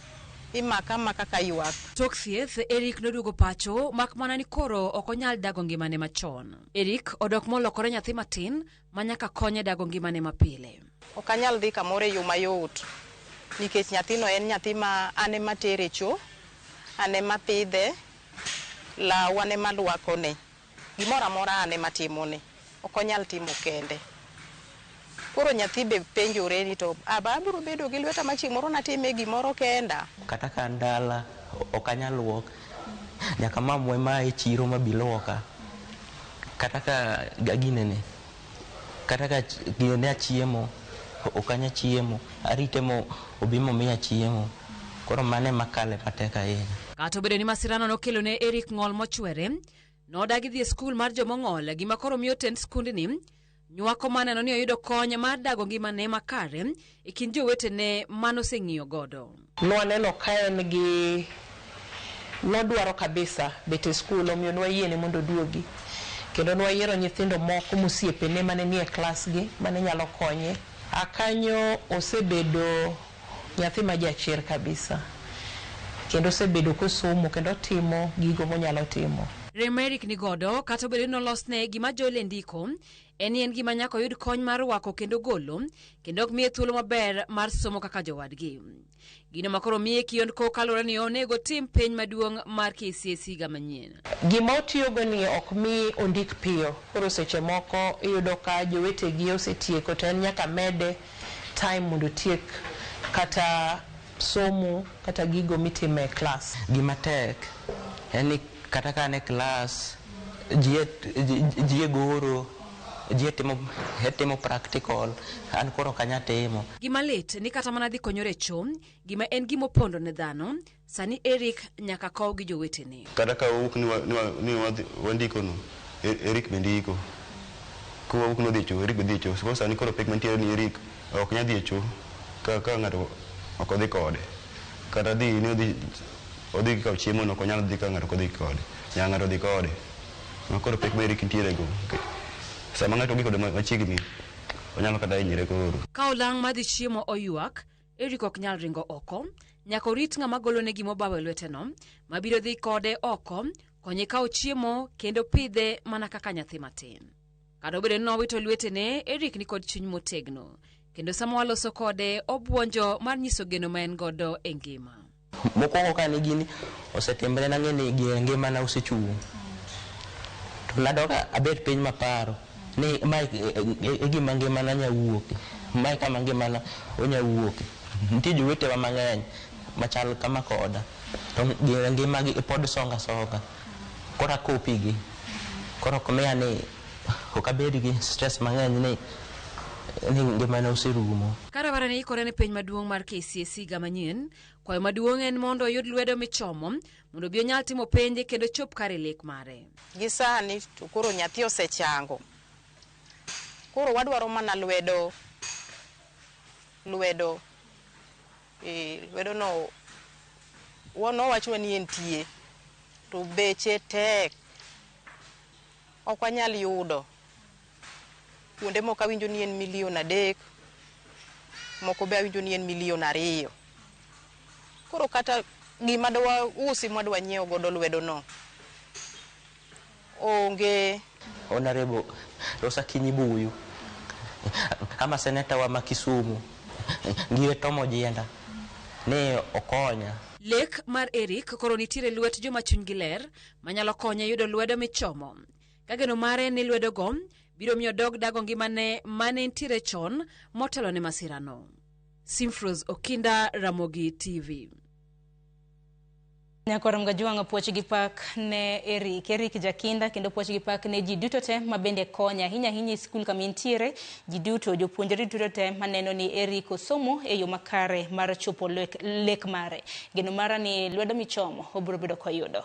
imaka amaka ka ywak. Tok thieth, Eric noduogo pacho mak mana ni koro ok onyal dago ngimane machon. Eric odok molokore nyathi matin ma nyaka konye dago ngimane mapile. Ok anyal dhi kamoro e yo mayot nikech nyathino en nyathi ma an ema tere cho, an ema pidhe, law an ema lwakone. Gimoro amora an ema timone. Ok onyal timo kende. Koro nyathi be penjore ni to aba abiro bedo gi lweta ma chieng' moro natime gimoro kenda. Kata ka an dala ok anyal luok, nyaka mamwa ema e chiro mabi luoka. Kata ka ginene, kata ka ginene achiemo, ok anya chiemo, arite mo obi momiya chiemo. Koro mano ema kale matek ahinya. Kata obedo ni masirano nokelo ne Eric ng'ol mochwere, nodagi dhi e skul mar jomong'ol, gima koro miyo tend skundni nywako maneno ni oyudo kony mar dago ngimane makare e kind jowetene manoseng'iyo godo. Nwaneno ka en gi nodwaro kabisa bet e skul, omiyo nwayiene mondo oduogi. Kendo nwayiero nyithindo moko mosiepene mane nie klas gi mane nyalo konye. Akanyo osebedo nyathi ma jachir kabisa. Kendo osebedo kosomo kendo otimo gigo monyalo timo. Rem Eric ni godo kata obedo ni nolosne gima Joel e ndiko en ni en gima nyaka oyud kony mar rwako kendo golo kendo ok miye thuolo maber mar somo kaka jowadgi. Gino ma koro miye kiondko kaluwore ni onego tim penj maduong' mar KCSE higa manyien. Gima otiyogo ni ok mi ondik piyo. Koro seche moko iyudo ka jowetegi osetieko to en nyaka mede time mondo otiek kata somo kata gigo mitime e klas. Gima tek en ni kata ka an e klas, ji e goro, ji e timo practical, an koro ok anyal timo. Gima lit ni kata mana dhi konyore e cho, gima en gima opondo ne dhano, sani Eric nyaka kow gi jowetene. Kata ka wawuok ni wandiko no, Eric be ndiko. Ka wawuok ni wadhi e cho, Eric be dhi e cho. Koro sani koro pek mantiere ni Eric ok nyal dhi e cho ka ng'ato ok odhi kode. Kata dhi ni odhi kawo chiemo no ok onyal dhi ka ng'ato ok odhi kode. Nyaka ng'ato odhi kode. Ma koro pek ma Eric nitiere go. Sama ng'ato odhi kode machiegni, onyalo kata hinyre koro. Ka olang' madhi chiemo oywak, Eric ok nyal ringo oko. Nyaka orit ng'ama golone gima obawo e lweteno, mabiro dhi kode oko, konye kawo chiemo kendo pidhe mana kaka nyathi matin. Kata obedo ni nowito lwetene, Eric ni kod chuny motegno. Kendo sama waloso kode, obuonjo mar nyiso geno ma en godo e ngima. Mokwongo ka ne gini osetimre nang'e ni gir ngimana osechung'. To nadok abet piny maparo ni mae e gima ngimana nya wuoke, mae kama ngimana onya wuoke. Nitie jowetewa mang'eny machal kama koda, to ngimagi pod songa songa. Koro akopi gi. Koro ok miya ni ok abed gi stress mang'eny ni ni ngimana oserumo. Ka rawera ne ikore ne penj maduong' mar KCSE higa manyien, kwayo maduong' en mondo oyud lwedo michomo mondo obi onyal timo penj kendo chop kare lek mare. Gi sani to koro nyathi osechango. Koro wadwaro mana lwedo lwedo lwedo no nowachwa ni entie to beche tek ok wanyal yudo. Kuonde moko awinjo ni en milion 3, moko be awinjo ni en milion 2. Koro kata gima dwa usi mwadwa nyiewo godo lwedo no onge. Honorable Rosa Kinyi Buyu ama seneta wa ma Kisumu ngire Tom Ojienda ne okonya. Lek mar Eric koro nitiere lwet joma chunygi ler manyalo konye yudo lwedo michomo. Ka geno mare ni lwedogo biro miyo dog dago ngimane mane nitiere chon motelo ne masirano. Simfros Okinda, Ramogi TV. Nyakwar Mgajuang' puoch gi pak ne Eric. Eric jakinda kendo puoch gi pak ne ji duto te ma bende konyo ahinya ahinya e skul kama intiere. Ji duto, jopuonjre duto te maneno ni Eric osomo e yo makare mar chopo lek mare. Geno mara ni lwedo michomo obiro bedo koyudo.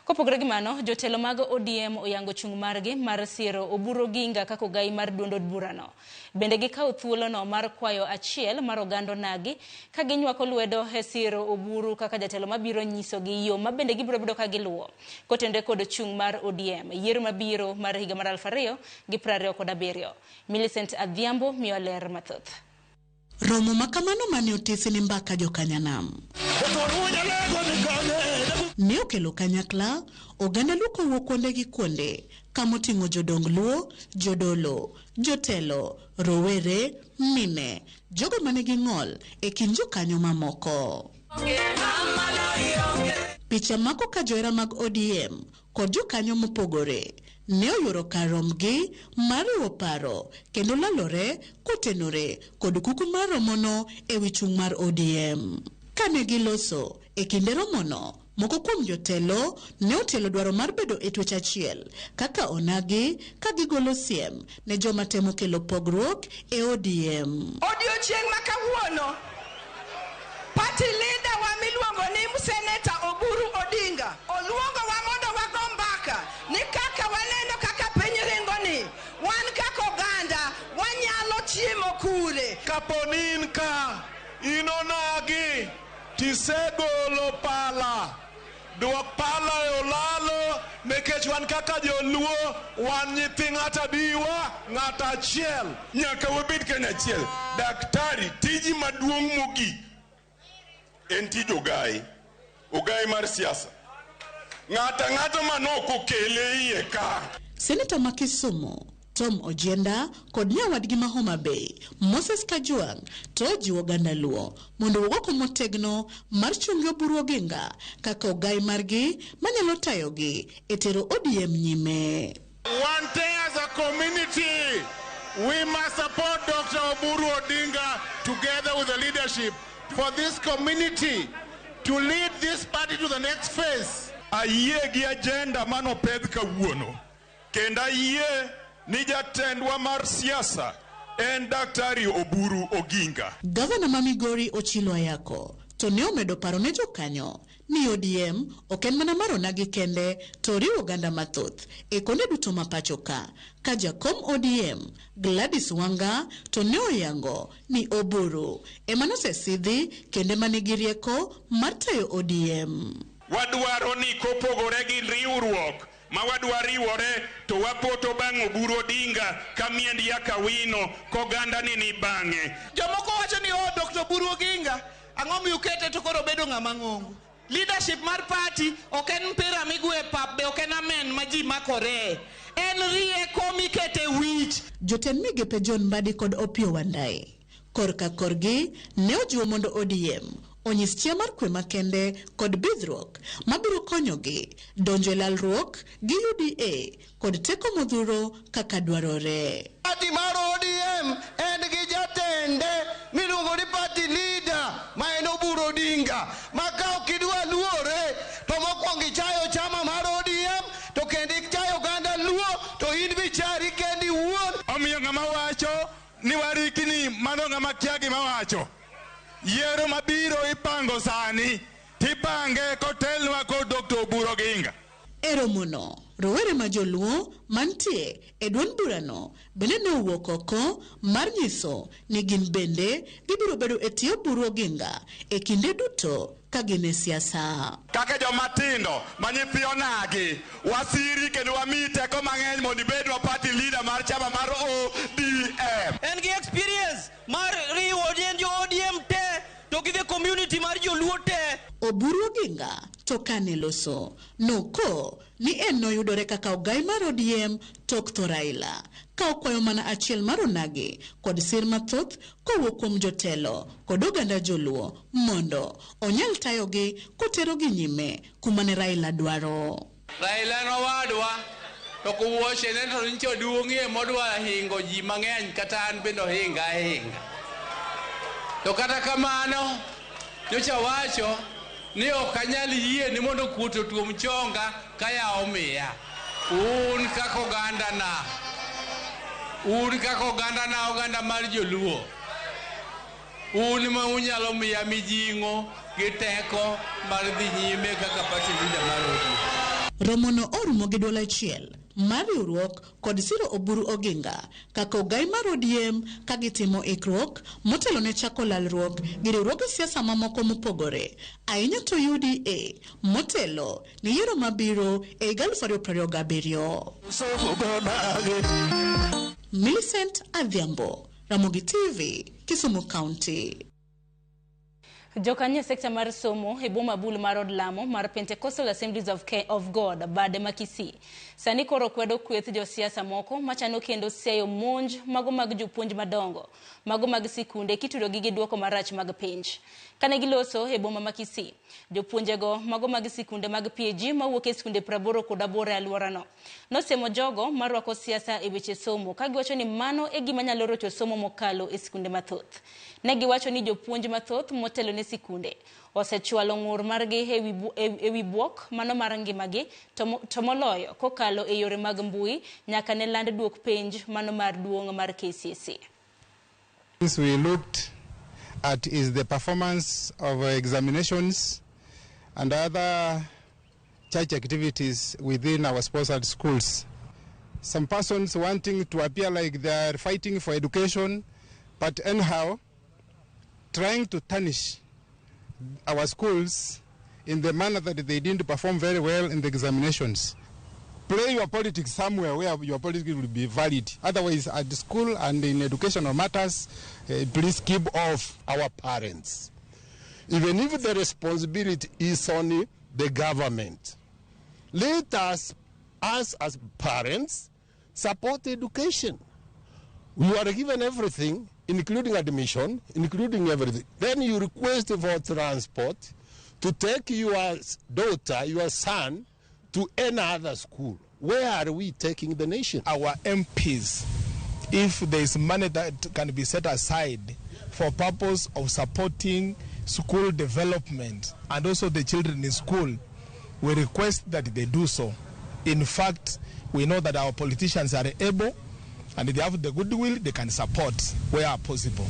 Kopogore gi mano, jotelo mag ODM oyango chung' margi mar siro Oburu Oginga kaka ogai mar duond od burano. Bende gikawo thuolono mar kwayo achiel mar oganda onagi ka ginywako lwedo e siro Oburu kaka jatelo mabiro nyisogi yo ma bende gibiro bedo ka giluwo kotenore kod chung' mar ODM yiero mabiro mar higa mar 2027. Millicent Adhiambo miyo ler mathoth. Romo makamano mane otisi ni mbaka jokanyanam ne okelo kanyakla oganda Luo kowuok kuonde gi kuonde kamoting'o jodong Luo, jodolo, jotelo, rowere, mine, jogo manigi ng'ol e kind jokanyo mamoko. Picha mako ka johera mag ODM kod jokanyo mopogore ne oyuoro kar romgi mar riwo paro kendo lalore kotenore kod kuku mar romono e wi chung' mar ODM. Kane giloso e kinde romono, moko kuom jotelo ne otelo dwaro mar bedo e twech achiel kaka onagi ka gigolo siem ne joma temo kelo pogruok e ODM. Odiochieng' ma kawuono, party leader wa miluongo ni Seneta Oburu Odinga oluongowa mondo wago mbaka ni kaka waneno kaka piny ringo ni wan kaka oganda wanyalo chiemo kure. Kapo ni in ka in onagi tisegolo pala, duok pala e olalo nikech wan kaka joluo wan nyithi ng'ato abiwa ng'ato achiel. Nyaka wabed kanyachiel. Daktari, tiji maduong' mogik en tij ogai, ogai mar siasa. Ng'ato ang'ata manok okele iye ka. Seneta ma Kisumu Tom Ojienda kod nyawadgi ma Homa Bay Moses Kajwang' to ojiwo oganda Luo mondo owuog oko motegno mar chungi Oburu Oginga kaka ogai margi manyalo tayogi e tero ODM nyime. One day as a community, we must support Dr. Oburu Odinga together with the leadership for this community to lead this party to the next phase. Ayie gi agenda manopedh kawuono kendo ayie ni jatendwa mar siasa en Daktari Oburu Oginga. Gavana ma Migori Ochilo Ayako to ne omedo paro ne jokanyo ni ODM ok en mana mar onagi kende to oriwo oganda mathoth e kuonde duto ma pacho ka. Ka jakom ODM Gladys Wanga to ne oyango ni Oburu ema nosesidhi kendo ema nigi rieko mar tayo ODM. Wadwaro ni kopogore gi riwruok ma wadwa riwore to wapoto bang' Oburu Odinga ka miend Yakawino koganda ni ni bang'e. Jomoko wacho ni oh, Dr. Oburu Oginga ang'o miyo ukete to koro obedo ng'ama ng'ongo. Leadership mar party ok en mpira migwe e pap be ok en amen ma ji makore. En rieko mikete wich. Jotend migepe John Mbadi kod Opiyo Wandayi korka korgi ne ojiwo mondo ODM onyis chia mar kwe makende kod bidhruok mabiro konyogi donjo e lalruok gi UDA kod teko modhuro kaka dwarore. Party mar ODM en gi jatende miluongo ni party leader ma en Oburu Odinga ma ka ok idwa luore to mokwongo ichayo chama mar ODM to kendo ichayo oganda Luo to in bichari kendi iwuon. Omiyo ng'ama wacho ni Koro ng'ama kia gima wacho. Yiero mabiro ipango sani, tipange kotelnwa kod Dr. Oburu Oginga. E romono, rowere ma joluo mantie e duond burano bende ne owuok oko mar nyiso ni gin bende gibiro bedo e tie Oburu Oginga e kinde duto ka gin e siasa. Kaka joma tindo ma nyithi onagi, wasiri kendo wamiyi teko mang'eny mondo ibedwa party leader mar chama mar ODM. En gi experience mar riwo jo ODM te to gi the community mar joluo te. Oburu Oginga to kane loso, noko ni en noyudore kaka ogai mar ODM tok tho Raila, ka okwayo mana achiel mar onagi kod sir mathoth kowuok kuom jotelo kod oganda joluo mondo onyal tayogi koterogi nyime kuma ne Raila dwaro. Raila nowadwa to kuwuochene to nyicha oduong'ie modwa hingo ji mang'eny kata an bende ohinga ahinga. To kata kamano, nyocha wacho ni ok anyal yie ni mondo kuot otuom chonga ka yawo miya. Un kaka ogandana, un kaka ogandana, oganda mar joluo, un ma unyalo miya mijing'o gi teko mar dhi nyime kaka party leader mar ODM. Romono orumo gi duol achiel mar riwruok kod siro Oburu Oginga kaka ogai mar ODM ka gitimo ikruok motelo ne chako lalruok gi riwruoge siasa mamoko mopogore ahinya to UDA motelo ne yiero mabiro e higa 2027. Millicent Adhiambo, Ramogi TV, Kisumu County. Jokanyo e sekta mar somo e boma bul mar od lamo mar Pentecostal Assemblies of God bade ma Kisii sani koro kwedo kweth josiasa moko machano kendo siayo monj mago mag jopuonj madongo mago mag sikunde kitudogi gi duoko marach mag penj. Kane giloso e boma ma Kisii, jopuonjego mago mag sikunde mag PAG mawuok e sikunde 88 e alworano nosemo jogo marwako siasa e weche somo ka giwacho ni mano e gima nyalo rocho somo mokalo e sikunde mathoth. Ne giwacho ni jopuonj mathoth motelo ne sikunde osechwalo ng'ur margi ewi buok mano mar ngimagi to moloyo kokalo e yore mag mbui nyaka ne land duok penj mano mar duong' mar KCSE. We looked at is the performance of examinations and other church activities within our sponsored schools. Some persons wanting to appear like they are fighting for education, but anyhow trying to tarnish our schools in the manner that they didn't perform very well in the examinations. Play your politics somewhere where your politics will be valid. Otherwise, at the school and in educational matters, please keep off our parents. Even if the responsibility is on the government, let us as parents, support education. We are given everything, including admission, including everything. Then you request for transport to take your daughter, your son, to another school. Where are we taking the nation? Our MPs, if there is money that can be set aside for purpose of supporting school development and also the children in school, we request that they do so. In fact, we know that our politicians are able and they have the goodwill, they can support where possible.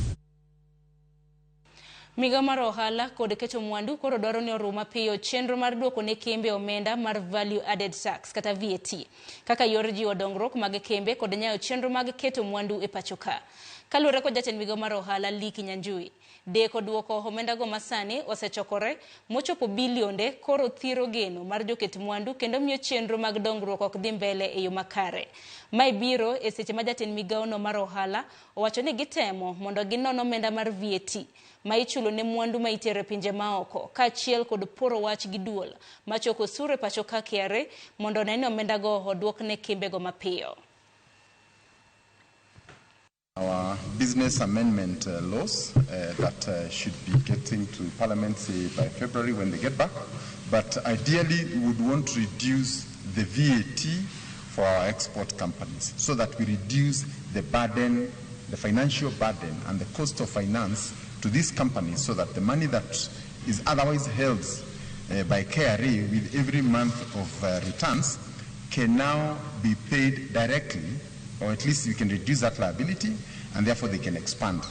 Migawo mar ohala kod keto mwandu koro dwaro ni orum mapiyo chenro mar duoko ne kembe omenda mar Value Added Tax kata VAT kaka yor jiwo dongruok mag kembe kod nyayo chenro mag keto mwandu e pacho ka. Kaluwore kod jatend migawo mar ohala Lee Kinyanjui, deko duoko omendago masani osechokore mochopo bilionde koro thiro geno mar joket mwandu kendo miyo chenro mag dongruok ok dhi mbele e yo makare. Mae biro e seche ma jatend migawono mar ohala owacho ni gitemo mondo ginon omenda mar VAT ma ichulo ne mwandu ma itero e pinje maoko kaachiel kod poro wach gi duol machoko osuru e pacho ka KRA mondo one ni omendago oduok ne kembego mapiyo. Our business amendment laws that should be getting to Parliament, say, by February when they get back. But ideally, we would want to reduce the VAT for our export companies so that we reduce the burden, the financial burden and the cost of finance to these companies so that the money that is otherwise held by KRA with every month of returns can now be paid directly, or at least we can reduce that liability, and therefore they can expand.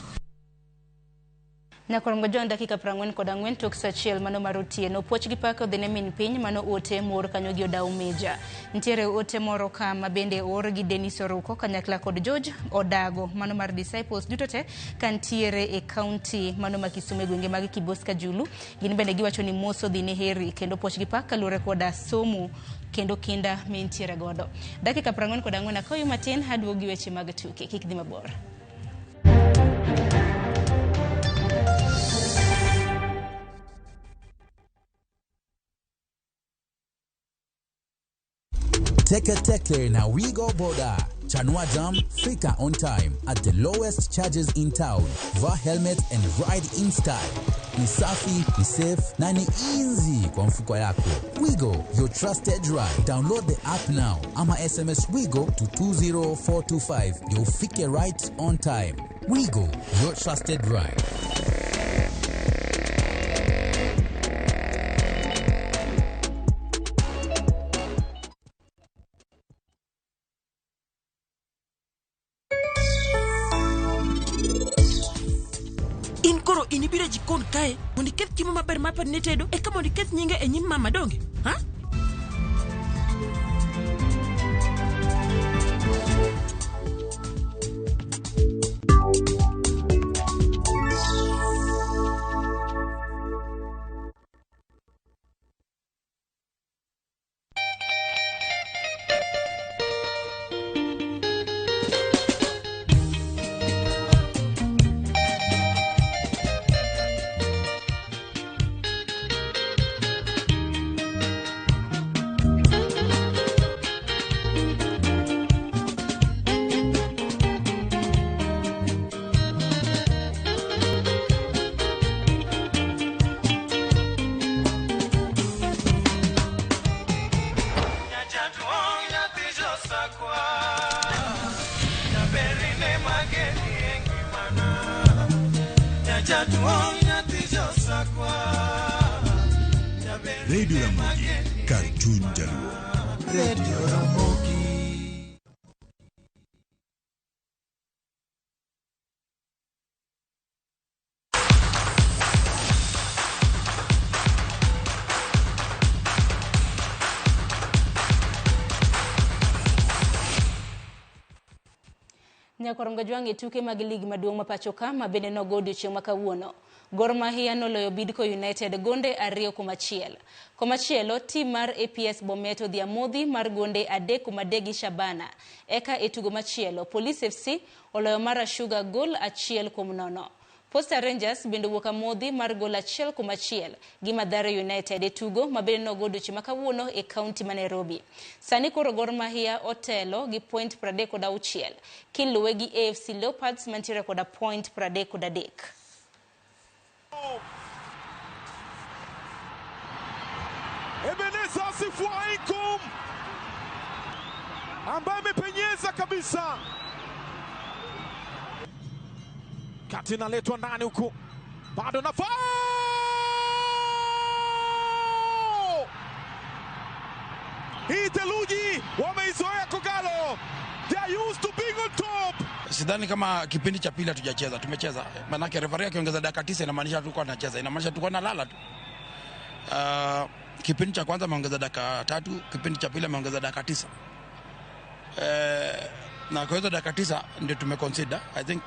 Nyakorongo John dakika 44 tok saa 1 mano mar otieno. Puoch gi pak odhi ne min piny mano ote moor kanyo gi Odau Meja. Nitiere ote moro ka ma bende oor gi Dennis Oruko kanyakla kod George Odago mano mar Disciples duto te kantiere e kaunti mano ma Kisumu e gwenge mag Kibos Kajulu. Gin bende giwacho ni mos odhi ne heri kendo puoch gi pak kaluwore koda somo kendo kinda mintiere godo. Dakika 44 akoyu matin aduogo gi weche mag tuke. Kik dhi mabor. Teke Teke na Wigo Boda. Chanua Jam, fika on time at the lowest charges in town. Vaa helmet and ride in style. Ni safi, ni safe na ni easy kwa mfuko yako. Wigo, your trusted ride. Download the app now ama SMS Wigo to 20425 ndio ufike right on time. Wigo, your trusted ride. In koro in ibiro e jikon kae mondo iketh chiemo maber ma ne tedo eka mondo iketh nyinge e nyim mama donge ha? Radio Ramogi, kar chuny jaluo. Radio Ramogi. Nyakorongo Jwang' e tuke mag lig maduong' ma pacho ka ma bende nogo odiochieng' ma kawuono. Gor Mahia noloyo Bidco United gonde 2-1. Komachielo, tim mar APS Bomet odhi amodhi mar gonde 3-3 gi Shabana. Eka e tugo machielo, Police FC oloyo Mara Sugar gol 1-0. Posta Rangers bende owuok amodhi mar gol 1-1 gi Mathare United e tugo ma bende nogo odiochieng' ma kawuono e kaunti ma Nairobi. Sani koro Gor Mahia otelo gi point 36 kiluwe gi AFC Leopards mantiere koda point 33. Ebeneza Asifuaikum ambaye amepenyeza kabisa. Kati inaletwa ndani huku, bado nafasi. Hii theluji wameizoea Kogalo. They are used to being on top. Sidhani kama kipindi cha pili hatujacheza, tumecheza. Manake referee akiongeza dakika 9 inamaanisha tulikuwa tunacheza, inamaanisha tulikuwa tunalala tu. Kipindi cha kwanza ameongeza dakika 3, kipindi cha pili ameongeza dakika 9. Na kwa hizo dakika 9 ndio tumeconsider. I think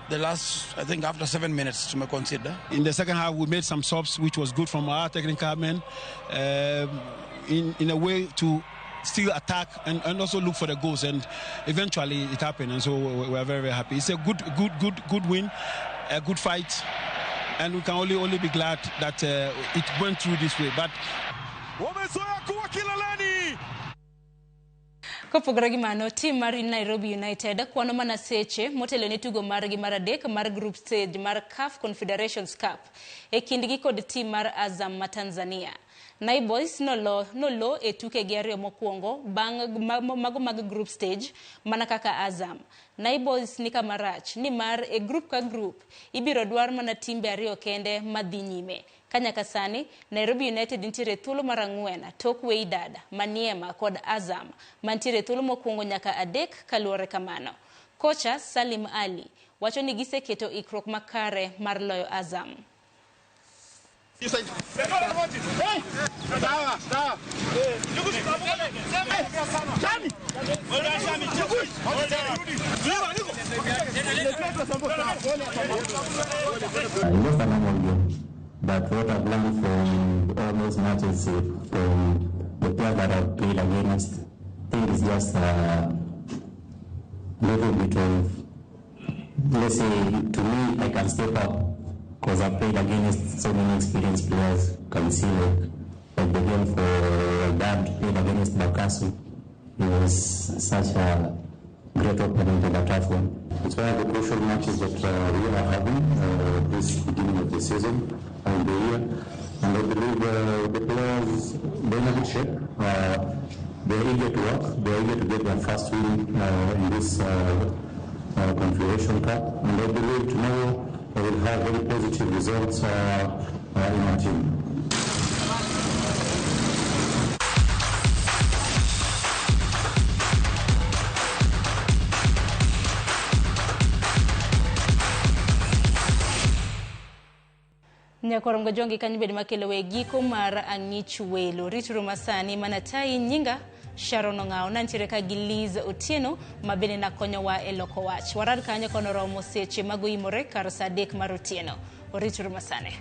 the last, I think after 7 minutes tumeconsider. In the second half we made some subs which was good from our technical men, in a way to still attack and also look for the goals, and eventually it happened, and so we are very, very happy. It's a good win, a good fight, and we can only be glad that it went through this way. But wamezoea kuwa kileleni. Kopogore gi mano, tim mar Nairobi United kwano mana seche motelo ne tugo margi mar adek mar group stage mar CAF Confederations Cup e kindgi kod tim mar Azam ma Tanzania. Naiboys nolo e tukegi ariyo mokwongo bang' mago mag group stage mana kaka Azam. Naiboys ni kama rach nimar e group ka group ibiro dwar mana timbe ariyo kende madhi nyime. Kanyaka sani, Nairobi United nitiere thuolo mar 4 tok Wydad, Maniema kod Azam mantiere thuolo mokwongo nyaka 3 kaluwore kamano. Kocha Salim Ali wacho ni giseketo ikruok makare mar loyo Azam. I lost a normal game, but what I've learned from all those matches, from the players that I've played against, I think it's just a little bit of, let's say, to me, I can step up because I've played against so many experienced players. You can see like the game for Dad played against Bakasu. He was such a great opponent and a tough one. It's one of the crucial matches that we are having this beginning of the season and the year. And I believe the players, they're in a good shape. They're eager to work. They're eager to get their first win in this Confederation Cup. And I believe tomorrow we will have very positive results in our team. Nyakorongo jongi kanyo bed makelo e giko mar ang'ich welo. Rituru masani mana tai nyinga Sharon Ong'ao nantiere ka gi Liz Otieno ma bende nakonyowa e loko wach. Warar kanyo kono romo seche magoimore kar saa 3 mar otieno. Orituru masani.